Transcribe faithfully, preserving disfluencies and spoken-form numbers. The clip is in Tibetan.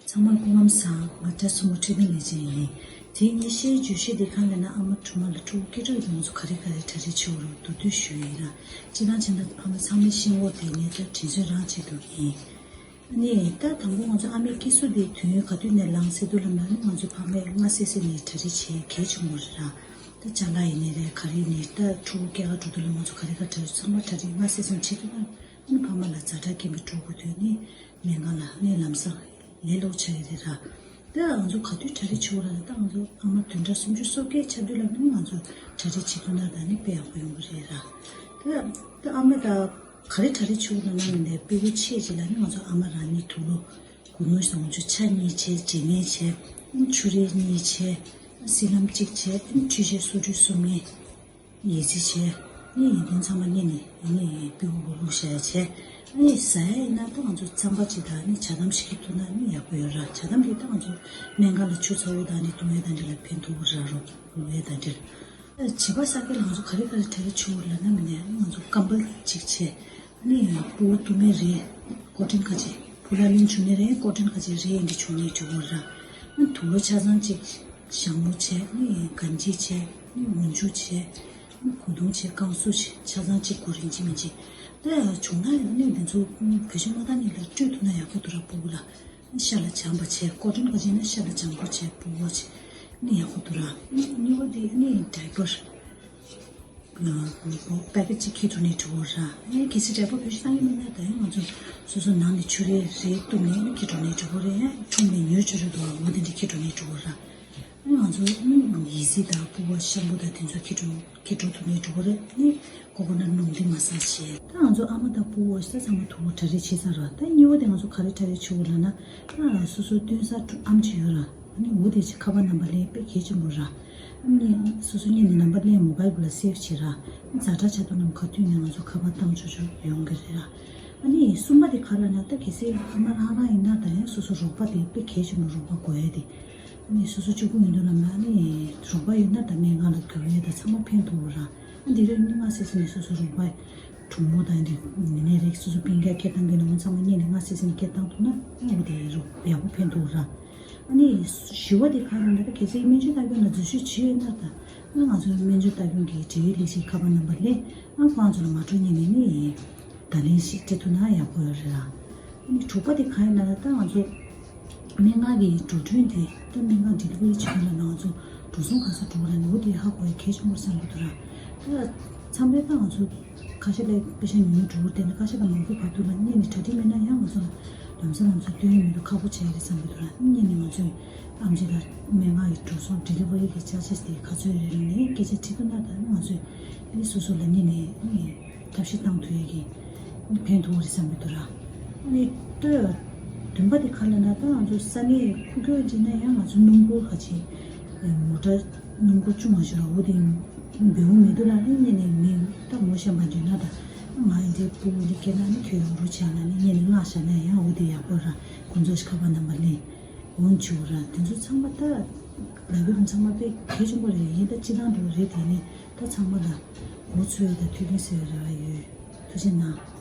ཚང་མར་སྐུ་ཁམས་བཟང་། ང་བཀྲ་གསུམ་པ་འཕྲོད་བསྟེན་ལས་བྱེད་ཡིན། དེ་ངས་བཤད་བརྗོད་གཞི་དེ་གང་ལབ་ན། ཨ་མ་གྲོངས་མ་ལ་ཕྲུ་གུ་སྐྱེ་འགྲོ་ཡོད་པ་ང་ཚོ་ག་རེ་ག་རེ་གྲ་སྒྲིག་བྱེད་དགོས་རེད་མདོར་བསྡུས་ཞུ་ཡ་ཡིན་ར། སྤྱིར་བཏང་བྱས་ན་ཕ་མ་ཚང་མས་ཤེས་ཀྱི་ཡོད་དེ། ངས་ད་དྲན་གསོ་རང་བྱེད་འདོད་ཀྱི་ཡིན། ཨ་ནི་ད་དང་པོ་ང་ཚོ་ཨ་མའི་སྐྱེ་གཟུགས་དེ་དུས་ཡུན་ག་དུས་ནས་ལངས་སྲིད་འདུག་ལབ་ན། ཨ་ནི་ང་ཚོ་ཕ་མས་སྔ་སེ་སེ་ནས་གྲ་སྒྲིག་བྱེད་གལ་ཆེན་པོ་རེད་ར། ད་ཅ་ལག་ཡིན་ནའི་རེད། ག་རེ་ཡིན་ནའི་ད་ཕྲུ་གུ་སྐྱེ་ག་འགྲོ་དུས་ལ་ང་ཚོ་ག་རེ་ག་རེ་གྲ་སྒྲིག་ཚང་མ་གྲ་སྒྲིག་སྔ་སེ་སེ་ནས་བྱེད་ཐུབ་ན། ཨ་ནི་ཕ་མ་ལ་ཛ་དྲག་རྐྱེན་པས་འགྲོ་དགོས་དུས་ནི་སྨན་ཁང་ལ་ཨ་ནི་ལམ་སང་ལས་སླ་པོ་ཆགས་ཀྱི་རེད་ར། ད་ང་ཚོ་ག་དུས་གྲ་སྒྲིག་བྱེད་དགོས་ར། ད་ང་ཚོ་ཨ་མ་བདུན་ཕྲག་སུམ་ཅུ་སོ་བརྒྱད་ཆགས་དུས་ལ་ནི་ང་ཚོ་གྲ་སྒྲིག་བྱེད་ཐུབ་ན་ད་ནི་དཔེ་ཡག་པོ་ཡོང་གི་རེད་ར། ད་ད་ཨ་མ་ད་ག་རེ་གྲ་སྒྲིག་བྱེད་དགོས་ན་ནི་དཔེ་པོ་ཆེ་ཅིག་ལ་ནི་ང་ཚོ་ཨ་མ་རང་ཉིད་དུག་ལོག་དགུ་ནོར་བཟང་ཆུ་ཆ་གཉིས་བྱས། རྗེས་མནན་བྱས། ཆུ་རིལ་གཉིས་བྱས། སི་ལམ་གཅིག་བྱས། འཕྲུལ་ཆས་སོ་བདུན་གསུམ་ནས། ཡི་ཙི་བྱས། ནི་ཡི་དོན་ཚང་མ་ནི་ནི་ཡི་ནི་ཡི་པི་འུ་བུ་བླུགས་བྱས་བྱས། ནི་ཟ་ཡ་ཡིན་ན་ད་ང་ཚོ་རྩམ་པ་ཅིག་དང་ནི་ཇ་དམ་ཞིག་གི་ཐུག་ན་ནི་ཡག་པོ་ཡོད་ར། ཇ་དམ་དེ་ད་ང་ཚོ་སྨན་ཁང་ལ་ཆུ་ཚ་བོ་དང་ནི་བཏུང་ཡ་དང་འདྲ་ལ་ཕན་ཐོགས་ར་རོ། བླུགས་ཡ་དང་འདྲ། བྱིས་པ་ས་ཀལ་ང་ཚོ་ག་རེ་ག་རེ་གྲ་སྒྲིག་བྱེད་དགོས་ལབ་ན་མི་ནས་ང་ཚོ་སྐམ་པ་གཅིག་བྱས། ནི་ཕྲུ་གུ་བཏུང་མཁན་རས་ཀོ་ཊོན་ཁ་ཤས། ཕོ་ལ་ལིན་བྱུང་ནི་རས་ཀོ་ཊོན་ཁ་ཤས་རས་འདི་བྱུང་ནི་བྱེད་དགོས་ར། ནི་དུག་ལོག་ཆ་ཚང་གཅིག་ཞྭ་མོ་བྱས། ནི་གན་ཇི་བྱས། ནི་མུན་ཆུ་བྱས། ནི་གོས་ཐུང་བྱས། བཀང་སུ་བྱས། ཆ་ཚང་གཅིག་དགོས་རེད། ཡིན་གཅིག་མིན་གཅིག་ད་བྱུང་ན་ནི་འདི་ཚོ་བེད་སྤྱོད་མ་བཏང་ནི་ལ་སྤྲོད་ཐུབ་ན་ཡག་པོ་འདུག་ར། ཕྲུ་གུ་ལ། ཤ་ལ་སྦྱང་བ་བྱས། ཀོ་ཊོན་ག་ཅིག་ན་ཤ་ལ་སྦྱང་བ་བྱས། ཕྲུ་གུ་བྱས་ནི་ཡག་པོ་འདུག་ར། གཉིས་པ་དེ་ནི་ཌའི་པར་པེ་ཀེ་ཊི་གཅིག་འཁྱེར་འགྲོ་ནི་འགྲིག་གོ་ར། ཨེ་གལ་སྲིད་ཌའི་པར་བེད་སྤྱོད་བཏང་གི་མེད་ན་ད་ཡང་ང་ཚོ་སོ་སོ་ནང་ནས་ཆུ་རས་རས་བཏུང་ནས་ནི་འཁྱེར་འགྲོ་ནི་འགྲིག་གོ་རེད། ཨེ་ཁྲོམ་ནས་ཉོས་བཅུག་རེད་འདུག་འོ་དེ་འདྲ་འཁྱེར་འགྲོ་ནི་འགྲིག་གོ་ར། ཨེ་ང་ཚོ་ནི་ཡི་ཙི་དང་ཕྲུ་གུ་ཤམ་པུ་དང་དེ་ཚོ་འཁྱེར་འགྲོ། ཁྱི་འགྲོ་ཐུབ་ནས་འགྲོ་གི་རེད། ནི་ཀོ་ཀོ་ནཊ་སྨན་དེ་མ་ཟ་བྱས། ད་ང་ཚོ་ཨ་མ་དང་ཕྲུ་གུ་ས་ཚང་མ་དུག་ལོག་གྲ་སྒྲིག་བྱས་ཚར་ར། ད་གཉིས་པ་དེ་ང་ཚོ་ག་རེ་གྲ་སྒྲིག་བྱེད་དགོས་ལབ་ན། ད་སོ་སོ་སྟོན་ས་ཨེམ་ཆི་ཡོད་ར། ཨ་ནི་འོ་དེ་ཅིག་ཁ་པར་ནམ་བར་ལེན་དཔེ་གལ་ཆེན་པོ་ར། ཨ་ནི་སོ་སོ་གཉིས་ནས་ནམ་བར་ལེན་མོ་བཱའིལ་ལ་སེབ་བྱེད་ར། ཛ་དྲག་ཆགས་དུས་ནམ་ག་དུས་ནས་ང་ཚོ་ཁ་པར་བཏང་ཆོག་ཆོག་ཡོང་གི་རེད་ར། ཨ་ནི་གསུམ་པ་དེ་ག་རེ་ལབ་ན། ད་གལ་སྲིད་ཨ་མ་རང་རང་ཡིན་ན་ད་ཡང་སོ་སོ་རོགས་པ་དེ་དཔེ་གལ་ཆེན་པོ། རོགས་པ་དགོས་ཡ་དེ། ནི་སོ་སོ་གཅིག་པུ་ཡིན་དུས་ལ་ན་ནི་རོགས་པ་ཡོད་ན་ད་སྨན་ཁང་ལ་རྒྱུག་ཡས་ད་ཚང་མ་ཕན་ཐོགས་ར། ཨ་འདི་རེད། ནི་སྔ་སེ་སེ་ནས་སོ་སོ་རོགས་པ་གྲོགས་མོ་དང་འདི་མི་ནས་རེད། སོ་སོ་སྤུན་ཀྱག་སྐད་བཏང་གི་ནང་ཚང་མ་གཉིས་ནས་སྔ་སེ་སེ་ནས་སྐད་བཏང་ཐུབ་ན་ཨ་འོ་དེ་རོགས་ཡག་པོ་ཕན་ཐོགས་ར། ཨ་ནི་བཞི་བ་དེ་ག་རེ་ན། ད་གལ་སྲིད་སྨན་བཅོས་ལྟ་སྐྱོང་ལ་འཛུལ་ཞུགས་བྱས་ཡོད་ན་ད་ཨ་ང་ཚོའི་སྨན་བཅོས་ལྟ་སྐྱོང་གི་འབྲེལ་ཡོད་ལས་བྱེད་ཁ་པར་ནམ་བར་ལེན། ཨ་ཁོང་ཚོ་ལ་མ་འགྲོ་ཉིན་ནས་ནི། བརྡ་ལན་ཞིག་སྤྲད་ཐུབ་ན་ཡག་པོ་ཡོད་རེད་ལ། ཨ་ནི་དྲུག་པ་དེ་གང་ཡིན་ན་ལ། ད་ང་ཚོ་སྨན་ཁང་གི་འགྲོ་གྲོན་དེ་ད་སྨན་ཁང་ཌི་ལི་ཝ་རི་བྱེད་མཁན་ལ་ང་ཚོ་འགྲོ་སོང་ག་ཚོད་འགྲོ་གི་རེད་ནི་འོ་དེ་ཧ་གོ་ཡ་གལ་ཆེན་པོ་བསམ་གྱི་འདུག་ར། ད་མཚམས་རེ་ད་ང་ཚོ་ཁ་ཤས་ལ་པེ་ཤེན་ཉུང་ཉུང་འགྲོ་གི་རེད་དེ། ཁ་ཤས་ལ་མང་པོ་བར་དུ་ལ་གཉེར་ནས་གྲ་སྒྲིག་མེད་ན་ཡང་ང་ཚོ་ལ་ལམ་སང་ང་ཚོ་སྟོན་ཡ་མི་འདུག་ཁག་པོ་བྱས་རེད་བསམ་གྱི་འདུག་ར། གཉེར་ནས་ང་ཚོས་ཨེམ་ཆི་དང་སྨན་ཁང་གི་འགྲོ་སོང་ཌི་ལི་ཝ་རི་གི་ཅར་ཇེས་དེ་ག་ཚོད་རེད་ནས་སྐད་ཆ་དྲིས་ཐུབ་ན་ད་ང་ཚོས་ཨ་ནི་སོ་སོ་ལ་གཉེར་ནས་ཨ་ནི། ཐབས་ཤེས་བཏང་ཐུབ་ཡས་ཀྱི་ཕན་ཐོགས་རེད་བསམ་གྱི་འདུག་ར། ཨ་ནི་ལྟོས། བདུན་པ་དེ་ག་རེ་ལབ་ན། ད་ང་ཚོ་ས་གནས་ཁུག་ཀྱོག་ཅིག་ན་ཡང་ང་ཚོ་སྣུམ་འཁོར་ཁ་ཅིག་མོ་ཊ་སྣུམ་འཁོར་ཆུང་བ་ཞིག་ར། འོ་དེ་འབེལ་པོ་མི་འདུག་ལ། ཨ་ནི་གཉེར་ནས་མི་ད་ངོ་ཤེས་པ་འདྲ་ན་ད་ང་ཡི་འདི་ཕྲུ་གུ་འདི་སྐྱེས་ན་ནི་ཁྱོད་ཡོང་རོགས་བྱས་ལ་ནི་གཉེར་ནས་མངགས་བཞག་ན་ཡང་འོ་དེ་ཡག་པོ་ར། ཁོང་ཚོ་ཞིག་ཁ་པར་ནམ་བར་ལེན། འོང་བྱུང་ར། དེ་ཚོ་ཚང་མ་ད་ལབ་རྒྱུ་ཚང་མ་དཔེ་གལ་ཆེན་པོ་རེད། ཡིན་ད་སྤྱི་བཏང་འགྲོ་རེད། དེ་ནི་ད་ཚང་མ་ལ་མགོ་ཚོས་ད་ཐུགས་ཕན་གསོས་རེ་བ་ཡོད། ཐུགས་རྗེ་གནང་།